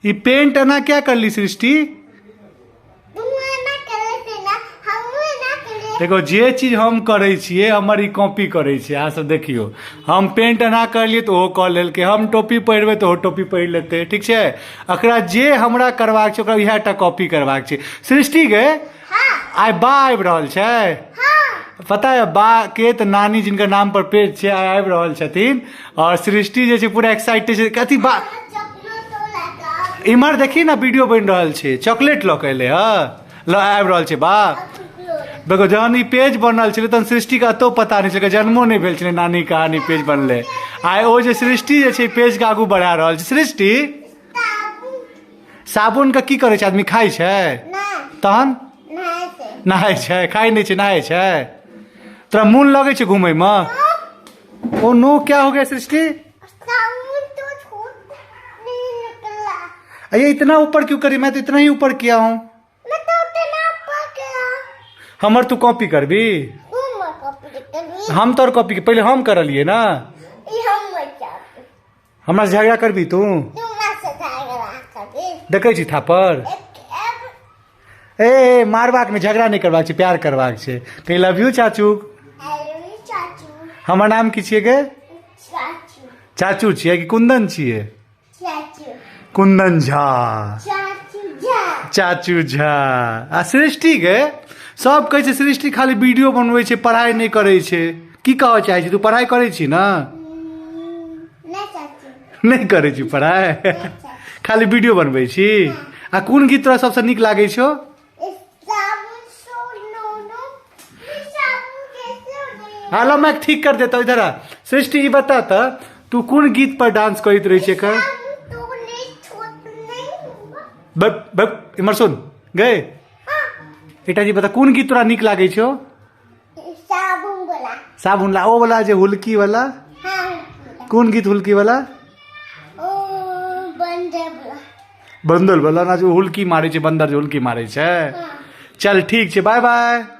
ई paint एना क्या करली सृष्टि? देखो जे चीज हम करै छियै हमर ई कॉपी करै छै। अहाँ सब देखियौ, हम पेंट एना करलियै तऽ ओहो कऽ लेलकै, हम टोपी पहिरबै तऽ ओहो टोपी पहिर लेतै। ठीक छै, एकरा जे हमरा करबाक छै ओकरा इएह टा कॉपी करबाक छै। सृष्टि गे, आइ बा आबि रहल छै, पता है बा के? तऽ नानी जिनकर नाम पर पेज छै, आइ आबि रहल छथिन। और सृष्टि जे छै पूरा एक्साइटेड छै। कथी बा? इम्हर देखी ने, वीडियो बनि रहल छै। चॉकलेट लऽ के एलै हँ, लऽ आबि रहल छै बा। देखो, जहन ई पेज बनल छलै तहन सृष्टिके अतो पता नहि छलै, जन्मो नहि भेल छलै। नानी कहानी पेज बनलै, आइ ओ जे सृष्टि जे छै पेजके आगू बढ़ा रहल छै। सृष्टि, साबुनके की करै छै आदमी? खाइ छै तहन नहाय छै, खाइ नहि छै, नहाय छै। तोरा मोन लगै छै घूमैमे? ओ नो, क्या हो गया सृष्टि? ये इतना ऊपर क्यों करी? मैं तो इतना ही ऊपर किया हूँ। हमर तू कॉपी करबी? हम तोर कॉपी पहले हम करलिए ना। हमरा से झगड़ा करबी तू? देखै छी थापर। ए, मारबाक नहि, झगड़ा नहि करबाक छै, प्यार करबाक छै। कही लव you चाचू। हमर नाम की छियै गे? चाचू छियै कि कुंदन छियै? कुंदन झा, चाचू झा। आ सृष्टि गे, सब कहै छै सृष्टि खाली वीडियो बनबै छै, पढ़ाइ नहि करै छै। की कहऽ चाहै छी तू? पढ़ाइ करै छी ने? नहि करै छी पढ़ाइ, खाली वीडियो बनबै छी। आ कोन गीत तोरा सबसँ नीक लागै छौ? हेलो, मैं ठीक कर देता हूँ, इधर आ। सृष्टि, ई बता तऽ तू कोन गीत पर डांस करैत रहै छै एकर? बक बक, इमर सुन गए। एकटा जी बता, कोन गीत तोरा नीक लागै छौ? साबुन ला, ओ वाला जे हुलकी वाला। कोन गीत हुलकी वाला? बंदर वाला ना, जो हुलकी मारे छै, बंदर जे हुलकी मारे छै। चल ठीक छै, बाय बाय।